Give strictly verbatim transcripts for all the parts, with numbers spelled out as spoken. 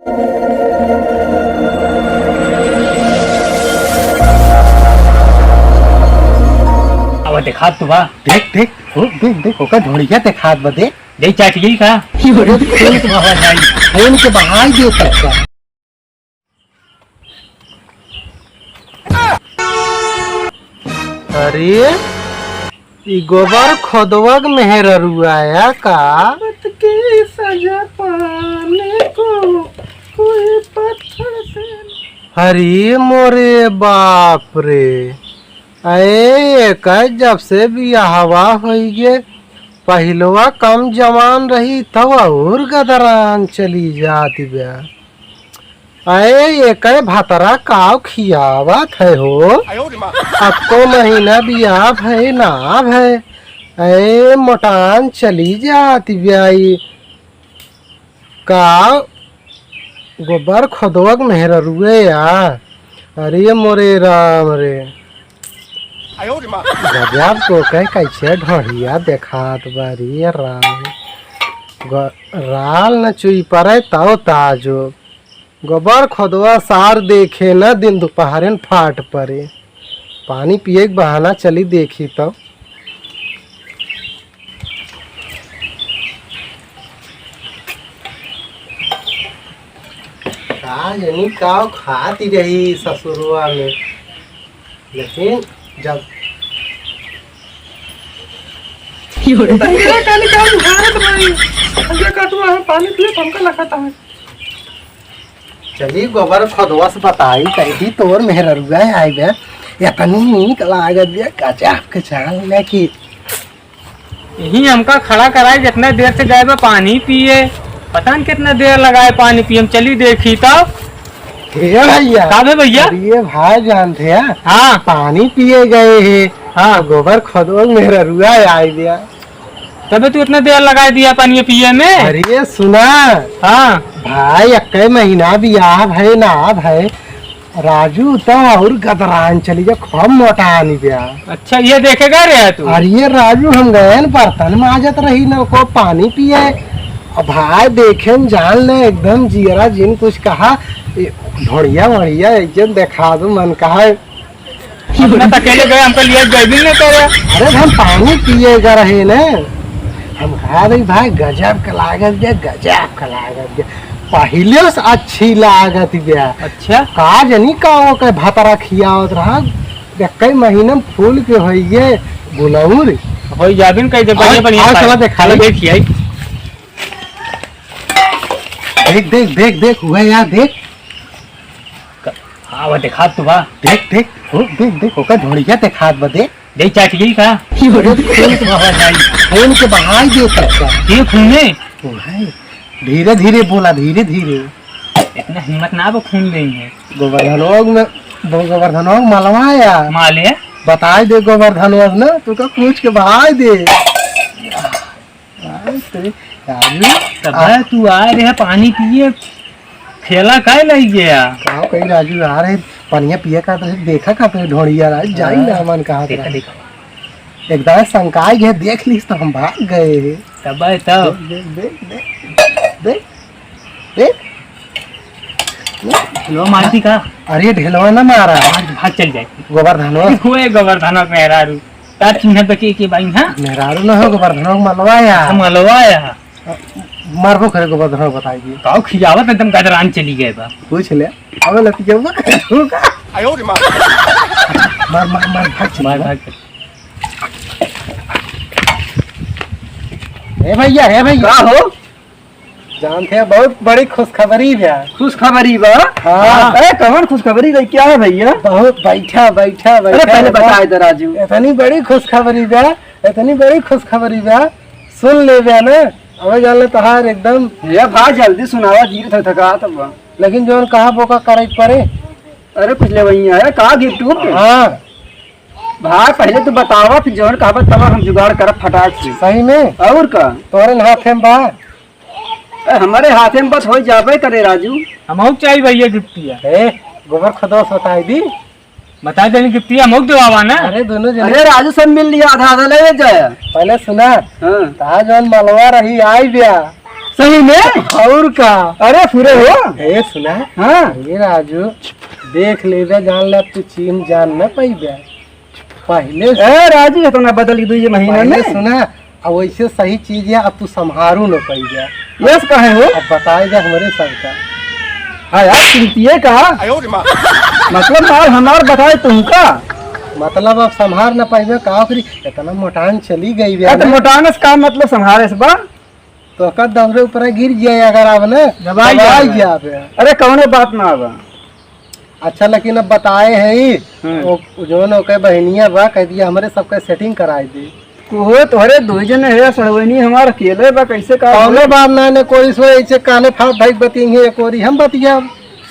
अब देखात तो बा। देख, देख, हो, देख, देख, ओकर ढोड़िया देखात बा, देख। देख, चाट गई का? अरे, खून के बहाई, खून के बहाई दे सकता। अरे, ई गोबर खोदवक मेहररुआ या का? मौत की सजा पाने को कोई पत्थर से। अरे मोरे बाप रे, अरे एकर जब से बियाहवा होइगे, पहिलवा कम जवान रही तब और गदरान चली जात बा। अरे एकर भतरा काव खियावत है हो? अक्को महीना बियाह भय ना भय, अरे मोटान चली जात ब्याई। का गोबर खोदवक मेहररुए या? अरे मोरे राम रे। गजब को कह कैसे ढोढ़िया देखात बारी राम। ग-, राल न चुई परे तौ ताजो। गोबर खोदवा सार देखे न दिन दुपहरिन फाट परे। पानी पिए के बहाना चली देखी तो। का जनी का खाती रही ससुरवा में, लेकिन जब तेरा काली का बुझात भाई, हम ये कटुआ है, पानी पिए तो हमका लगता है। चली गोबर खोदवा से बताई, कह दी तोर मेहररुआ है, आई बे, इतनी नीक लागत बे, गजब के चाल में कि यही हमका खड़ा कराए, जितना देर से गए बा पानी पिए, पता न कितना देर लगाए पानी पिए। हम चली देखी तो। हे भैया। का बे भैया? अरे भाई जानते हैं? हाँ। पानी पिए गए हैं। हाँ। तो गोबर खोदवा मेहररुआ आई गया। तबे तू इतना देर लगाए दिया पानी पिए में? अरे सुना। हाँ। भाई, एक्के महीना बियाह भय ना भय, राजू तो और गदरान चली जा, खूब मोटान ब्या। अच्छा, ये देखे गए रहे तू? अरे ये राजू, हम गए न बर्तन माजत रही न को पानी पिए। अब भाई देखे न जान ले, एकदम जियरा जिन कुछ कहा, ए, ढोड़िया वोड़िया एक जन देखा दो मन कहा। अपना तो अकेले गए, हमको लिए गए भी नहीं करे। अरे हम पानी पिए गए रहे न, हम कहा रही भाई गजब का लागत बे, गजब का लागत बे, पहिले से अच्छी लागत बे। अच्छा। का जनी का ओकर भतरा खियावत रहा, एक्के महीना में फूल के होइए गुलौर। होई जाबिन कह दे, बढ़िया, और, बढ़िया और खाए। चला देखाई। चला देखिए। देख, देख, देख, देख, हुआ यार, देख। क-, हाँ, वो देखात तो बा। देख, देख, हो, देख, देख, ओकर ढोड़िया देखात बा, देख। देख, चाट गई का? अरे, खून के बहाई, खून के बहाई दे सकता। ये खून है? ओ भाई, धीरे धीरे बोला, धीरे धीरे। इतना हिम्मत ना बा खून देंगे। गोवर्धनोग में, गो-, गोवर्धनोग मलवाया। माले? बताई दे गोवर्धनोग ना, तू का पूछ के बहाई दे। आई तेरे राजू, तब आ- तू आए रहे पानी पिए, खेला काहे लई गया? का कही राजू, आ रहे पनिया पिए का तो देखा का तो ढोड़िया रहा, जाई ना मन कहा देखा, रहा। देखा। एक दाए संकाई गए, देख लीस तो हम भाग गए। तब आए तब। देख, देख, देख, देख, देख। ढेलवा मारती का? अरे ढेलवा ना मारा। भाग, भाग चल जाए। गोवर्धनवा। हुए गोवर्धनवा मेहरारू। का चिन्ह तो के, के बाई, हाँ? मेहरारू ना हो, गोवर्धनवा मलवा या। हम मलवा या। मरबो करे गोवर्धनवा बताई दी। काऊ खियावत एकदम गदरान चली गए बा। पूछ ले। अब लती के ऊपर का? आयो रे माँ। मार, मार, मार, भाग चल। मार, भाग चल। ए भैया, ए भैया। का हो? जानते हैं, बहुत बड़ी खुशखबरी बा। खुशखबरी बा? हाँ। ए, कवन खुशखबरी रही? क्या है भैया? बहुत, बैठा, बैठा, अरे, बैठा, पहले बैठा। बताए दे राजू। इतनी बड़ी खुशखबरी बा, इतनी बड़ी खुशखबरी बा, सुन ले बा ना, अबे जान ले तोहार एकदम। ए भाई, जल्दी सुनावा, धीरे थक-, थकात बा। लेकिन जौन कहा बोका करे के पड़े। अरे, कुछ ले वहीं आया, का gift उफ्ट? हाँ। भाई, पहले तू बतावा, फिर जौन कहबा तब हम जुगाड़ करब फटाक से। सही में? और का? तोहरे हाथे में बा। ए, हमरे हाथे में बस हो जाबे करे राजू। हमहू चाहिए भैया गिफ्टिया। ए, गोबर खदोस बताई दी। बता देनी गिफ्टिया हमहू देवावा ना। अरे दोनों जने। अरे राजू सब मिल लिया, आधा आधा ले जाया। पहले सुना। हाँ। ता जौन मलवा रही आई ब्या। सही में? और का? अरे पूरे हो। ए, सुना। हाँ। अरे राजू, देख लेबे, जान ले, अब तू चीन्ह जान न पइबे। पहिले ए राजू, इतना बदल के दुई महीना पहिले में? सुना, अब वैसे सही चीज है, अब तू संभारू न पइबे। यस, काहे हो? अब बताए दे हमरे सबका। हाँ यार, चिंतिए का? मतलब माल हमार बताए तुमका? मतलब अब संभार न पइबे का? ओकरी इतना मोटान चली गई बे ए, तो ना? मोटान से का मतलब संभारे से बा? तो का दौरे ऊपर गिर जाए अगर आप ना, दबाई दबाई जाए। जाए बे। अरे कौनो बात ना बा। अच्छा, लेकिन अब बताए है ही, हम्म। वो, वो जौन ओके बहनिया बा, कह दिया हमरे सबके setting कराए दे। ओहो, तोहरे दो जने है, सड़वैनी हमार अकेले बा, कैसे का कौनो होई? बात ना, ने कोई सो ऐसे काने फाट भाई बतियेंगे, एक ओरी हम बतिया।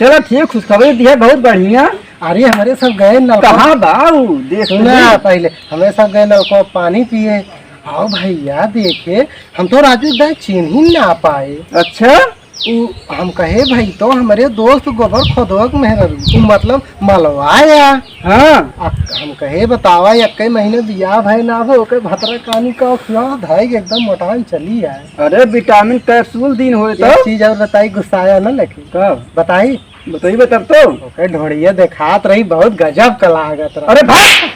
चलो ठीक, खुशखबरी दिया, बहुत बढ़िया। अरे, हमरे सब गए नलको। कहाँ बा ऊ? देख तो सुना दे। पहले, हमरे सब गए नलको पानी पिए। आओ भैया, देखे, हम तो राजू दाई चिन्ही ना पाए। अच्छा? उ, हम कहे, "भाई, तो हमरे दोस्त गोबर खोदवा के मेहररू, उ मतलब मलवाया।" हाँ। आ, हम कहे, "बतावा, एक्के महीने बियाह भय ना हो, ओके भतरा कानी का खिया धाई एकदम मोटान चली आए।" अरे, vitamin capsule दिन होए एक तो। चीज और बताई, गुस्साया ना लेकिन। का? बताई? बताइबे तब तो। ओके ढोड़िया देखात रही, बहुत गजब का लागत रहा। अरे भाई!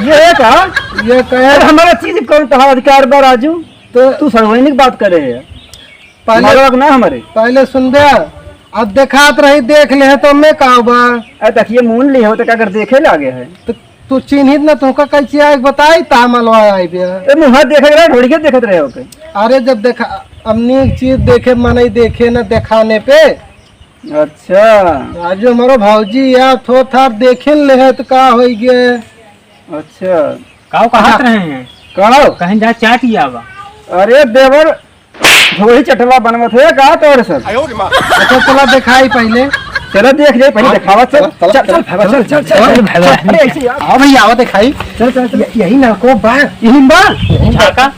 ये है का? ये कहे अरे, हमारा चीज कौन तोहार अधिकार बा, राजू? तो तू सड़वैनी की बात करे है। पहले मालवा के ना हमारे। पहले सुन बे, अब देखात रही, देख ले तो मैं का बा। अरे देखिए, मून लिए हो तो का कर देखे लागे है। तो तू चिन्हित ना, तुमका कैसे आए बताई, ता मलवा आई बे। ए, मुँह देखत रहे, ढोड़ी के देखत रहे हो के? अरे जब देखा, अब नीक चीज देखे, मनई देखे ना देखाने पे। अच्छा। आज हमारो भौजी या थो थार देखे ले है तो का होई गे? अच्छा। काऊ कहत हाँ। रहे हैं? काऊ? कहीं जा चाट ही आवा। अरे देवर, ढोही चटवा बनवत है का तोर सब? अच्छा, चला देखाई पहले। चला देख ले, पहले हाँ, देखावा, चल, चला, चल, चला, चल, चला, चल, चल, चला, चल, चला, चल, चला। अरे, ऐसे यार। हाँ भैया, आवा देखाई। चल, चल, चल। य-, यही नलको बा। यही बा? यही बा। झाका।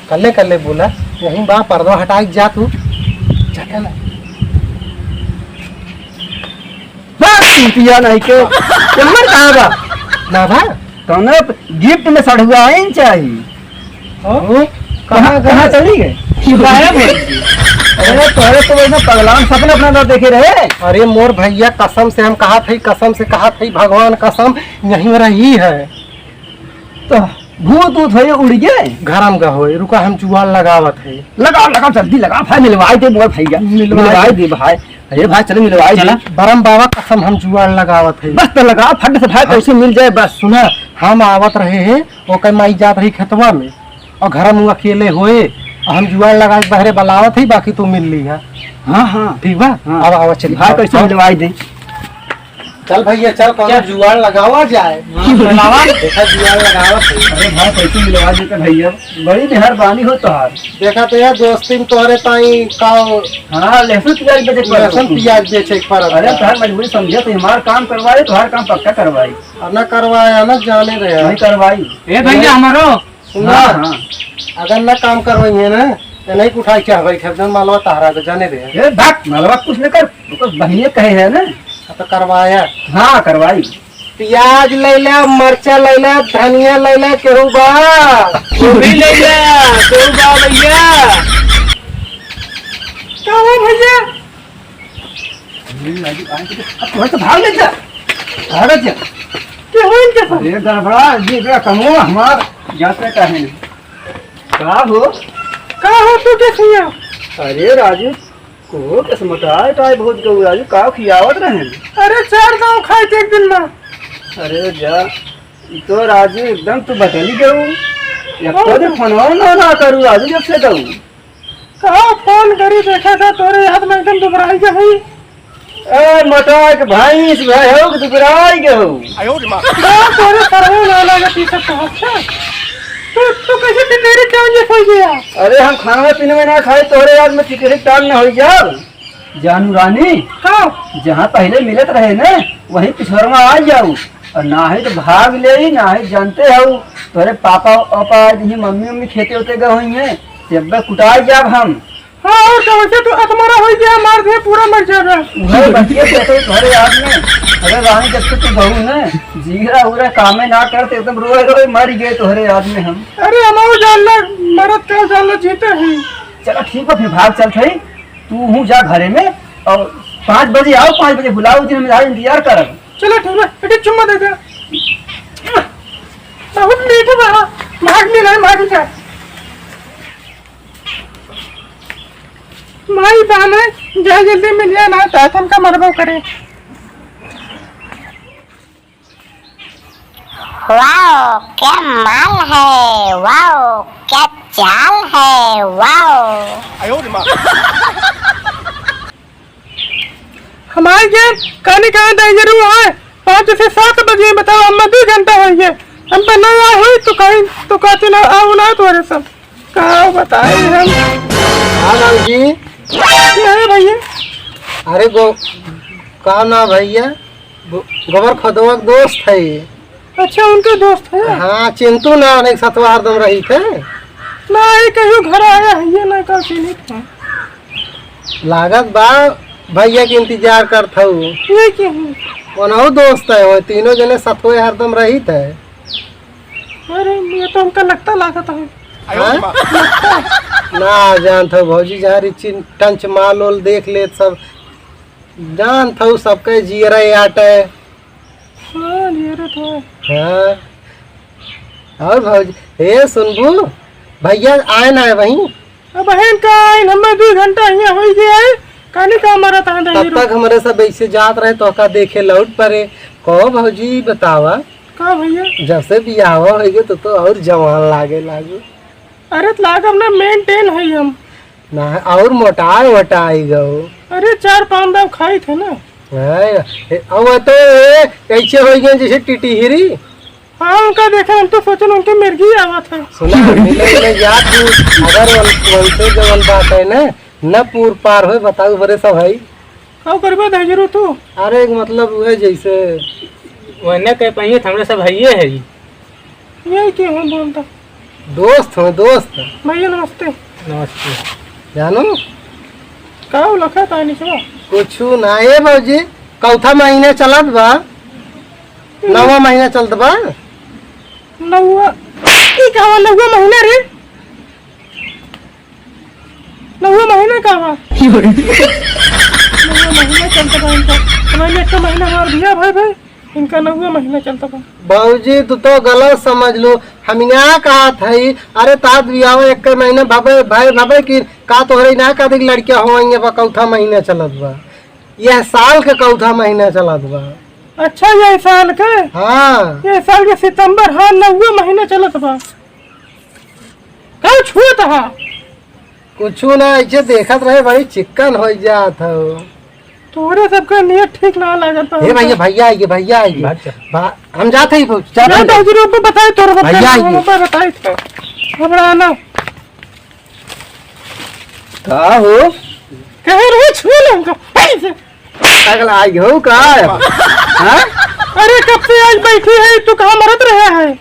कल्ले, कल्ले बोला। यही बा, पर्दा हटाई जा तू। झाका ना। बस, पिया नहीं के। चम्मर कहाँ बा? ना बा। कौनो gift में सड़ुआ आइन चाही। हाँ? वो कहाँ, कहाँ चली गए? गायब हो गई। अरे, तोहरे तो वही ना पगलान सपना अपना ना देखे रहे। अरे, मोर भैया, कसम से हम कहा थे, कसम से कहा थे, भगवान कसम, यहीं रही है। तो भूत ऊत होई उड़ गए? घरम का होई, रुका हम जुआर लगावत है। लगाओ, लगाओ, जल्दी लगाओ भाई, मिलवाई दे मोर भैया। मिलवाई मिलवाई दे। दे भाई। अरे भाई, चलो मिलवाई चला। दे। बरम बाबा कसम हम जुआर लगावत है। बस तो लगाओ, फट से भाई, हाँ। कैसे मिल जाए बस। सुना, हम आवत रहे हैं, ओकर माई जात रही खेतवा में, और घरम उ अकेले होए, और हम जुआर लगा के बहरे बलावत ही, बाकी तू मिल ली है। हाँ, हाँ। ठीक बा? हाँ। अब आवा, चली। भाई, कैसे हाँ। मिलवाई दे? चल भैया, चल, कौनो क्या? जुआर लगावा जाए। हाँ, लगावा। देखा, जुआर लगावा सही। अरे भाई, कैसे मिलवा देते भैया? बड़ी मेहरबानी हो तोहार। देखा तो यार, दोस्ती में तोहरे ताई का हाँ, लहसुन प्याज बेचे के पड़त लहसुन हो। प्याज बेचे के पड़त अरे, बा। तोहार मजबूरी समझे तो हमार काम करवाई, तोहार काम पक्का करवाई। और ना करवाया, ना जाने रहे। नहीं करवाई। ए भैया, हमारो सुना, हाँ, हाँ। अगर ना काम करवाइए ना, तो नहीं उठाई चाहवाई, खेत में मालवा तहरा के जाने दे। ए, बात मालवा कुछ न कर, ओकर बहिने कहे है ना। हाँ, तो करवाया। हाँ, करवाई। प्याज ले ले, मरचा ले ले, धनिया ले ले, केहू बा? गोभी ले ले, केहू बा भैया? का हो भैया? अरे राजू, आए तो, अब थोड़ा सा भाग ले जा, भाग जा। क्या हो इनके साथ? अरे गड़बड़ा, ये क्या कमो हमार जाते काहे नहीं? का हो? का हो तू के सिया? अरे राजू, को किस्मत आए टाइप बहुत गऊ राजू, का खियावत रहे? अरे चार गाँव खाए थे एक दिन में। अरे जा, ई तो राजू एकदम तू बदल गऊ। एक तो और दिन फोनवा ना, ना करू राजू जब से गऊ। कहाँ फोन करी, देखा था तोरे याद में एकदम दुबराई गए हई। ए, मोटा के भैंस भए हो कि दुबराई गए हो? का तोरे सरवे ना लगे टी-शर्ट तो अच्छा। तू, तू कैसे टिटेरी चावल ये खोल दिया? अरे, हम खाना पीना में ना खाए, तोरे याद में टिटेरी टाल ना हो जाओ। जानू रानी, हाँ। जहाँ पहले मिलत रहे ना, वहीं पिछोरमा आ जाऊ। और ना ही तो भाग ले, ना ही जानते हो, तोरे पापा, पापा, यही मम्मी, मम्मी खेते होते गए हुई हैं, जब कुटाई जाब हम। हाँ, और तो वैसे तो अतमरा हो गया, मार दे, पूरा मर जाएगा। उहे बतिये के तो तोहरे याद में, अरे रानी, जब से तू बहू ने, जीरा उरा कामे ना करते, एकदम रोए रोए मर गए तोहरे याद में हम। अरे, हमारो जान ला, मरत का जान ला, जीते हैं। चला ठीक बा, फिर भाग चलत हई। तू हूँ जा घरे में और पाँच बजे आओ, पाँच बजे बुलाओ, दिन हम इंतजार करब। चला ठीक बा, बेटी चुम्मा दे दे। बहुत मीठ बा, भाग मिला, भाग जा। माई बहन है, जा जल्दी मिल जा ना, तात हमका मरबो करे। वाओ, क्या माल है, वाओ, क्या चाल है, वाओ। हमार के कानी कहाँ दाई जरूर है, पाँच से सात बजे बताओ, हम दो घंटा हो गए, हम तो नहीं आए हुई तो कहीं तो कहते ना आओ ना तोरे सब। का बताई हम? हाँ बाबूजी। नहीं भैया। अरे गो-, का ना भैया, गो-, गोबर खदवा के दोस्त है। अच्छा, उनके दोस्त है? हाँ, चिंटू ना, एक सतवा हरदम रही थे। ना, ये कहियो घर आया है, ये ना का चिन्हित है। लागत बा भैया के इंतजार करत हऊ। ये के है? ओनहु दोस्त है, वो तीनों जने सतवे हरदम रही थे। अरे, ये तो हमका लगता लागत है। हाँ? ना, जानत हऊ भौजी, जहाँ रिचिन टंच माल ओल देख लेत सब, जानत हऊ सबके जियरा आटे। हाँ, जियरा तो है। हाँ। और भौजी, ए सुनबू, भैया आए ना है वहीं? अब बहन का आइन, हमें दो घंटा हियाँ होई गया है, कानी का मरत है तब तक हमरे सब ऐसे जात रहे, तो का देखे लौट परे। कहो भौजी, बतावा। का भैया? जब से बियाहवा होई गए, तो, तो और जवान लागे लागू। अरे, तो लागब ना, maintain है हम। ना, और मोटाए वटाए गो। अरे, चार पाँच दाव खाई थे ना। हाँ, ए, अब तो ये ऐसे होई गए जैसे टिटिहरी। हाँ, उनका देखे हम तो सोचन उनके मिर्गी आवत है। सुना, मिले मिले जात हूँ, अगर उन-, उनसे जवन बात है ना, न पूर पार होए, बताऊ बरे सब है। का करबे धैजरू तू? अरे, मतलब, वह जैसे वने कह पाइए, तो हमरे सब हइये है। ये के हो बोलता? दोस्त हो, दोस्त। भैया, नमस्ते। नमस्ते। जानू? का हो लखा तानी छवा? कुछु ना, ए बाबूजी, कौथा महीना चलत बा? नवा महीना चलत बा? नवा, ई कहवा नवा महीना रे? नवा महीना कहवा? नवा महीना चलत बा इनका। हमारे एक महीना हमार बियाह भाई, भाई, इनका नवा महीना चलत बा। बाबूजी, तू तो गलत समझ लो, हम यहाँ कहत हई, अरे तात बियाह एक महीना भवे, भाई भवे कि का तोहरे ना कहते कि लड़किया होइए बा, कौथा महीना चलत बा, यह साल के कौथा महीना चलत बा। अच्छा, ये साल के? हाँ। ये साल के सितंबर, हाँ, नौवे महीना चलत बा। का छुअत हा? कुछु ना, ऐसे देखत रहे, बड़ी चिक्कन हो जात हो। तोरे सबका नियत ठीक ना लागत बा। हे भैया, भैया आइए, भैया आइए। अच्छा। बा-, हम जाते ही पहुँच, जाते जा ही। तो जरूर पे बताए, तोरे भैया बताए, आइए। ऊपर बताए तो। घबरा ना। का हो? कहे रहे छू ले हमको। ऐसे। पागल आई हो का? हाँ? अरे कब से आज बैठी है, तू कहाँ मरत रहा है?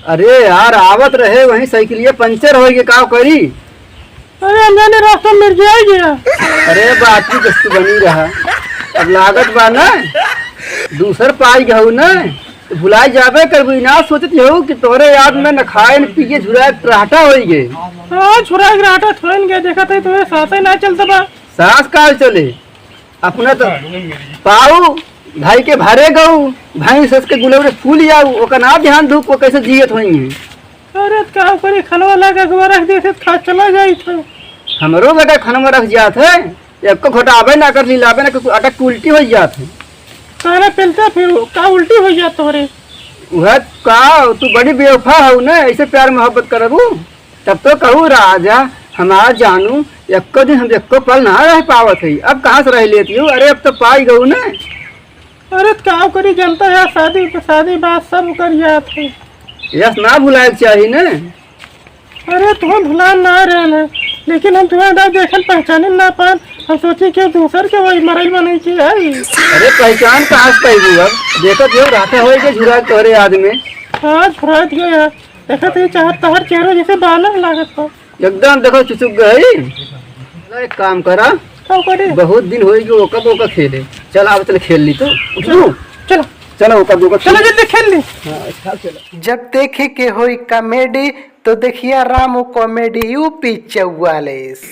अरे यार, आवत रहे वहीं साइकिलिया पंचर हो गए, का करी? अरे हम जाने रास्ता में मिल जाए गया। अरे बाकी दस्त बनी रहा, अब लागत बा ना, दूसर पाई गहू ना, तो भुलाई जाबे करबू। ना सोचत हो कि तोरे याद में न खाए न पिए, झुराए त्राहटा होई गए। हाँ, झुराए त्राहटा थोड़न गए, देखा था तुम्हें साथ ही ना चलता बा। सास काल चले, अपना तो पाऊ भाई के भरे गऊ, भैंस के गुलवरे फूल जाऊ, ओकर ना ध्यान धूप को कैसे जियत होई है। अरे, त का करी, खनवा लगा के रख दे, से खा चला जाई तो। हमरो बेटा खनवा रख जात है, एको घोटाबे ना कर, लीलाबे ना कर, अटक के उल्टी हो जात है। सारा पेलता फिर का उल्टी हो जात तोरे? वह का, तू बड़ी बेवफा हो ना, ऐसे प्यार मोहब्बत करबू? तब तो कहू राजा, हमार जानू, एको दिन हम एको पल ना रह पावत है, अब कहाँ से रह लेती हूँ? अरे, अब तो पाई गऊ ना। अरे, त का करी, जनता है, शादी पे शादी बात सब कर जात है। यस ना भुलाए के चाही ना। अरे, तुम्हें भुला ना रहे हैं, लेकिन हम तुम्हें ना देखन पहचाने ना पान, हम सोची कि दूसर के वही मरल मनई की है। अरे, पहचान कहाँ से पाइबू अब? देखत हो, राता होए के झुरा तोहरे याद में। हाँ, झुरा दिया यार। देखत ही चाहत तहर चेहरा जैसे बानर लागत हो। एकदम देखो चुचुक गई। चला एक काम करा। का करे? बहुत दिन होई गयो ओका तो ओका खेले। चल आव चल खेल ली तो। उठू। चलो। चलो ओका तो ओका चलो खेल। जल्दी खेल ली। हाँ, अच्छा चलो। जब देखे के होई comedy तो देखिया रामू comedy U P चौवालीस।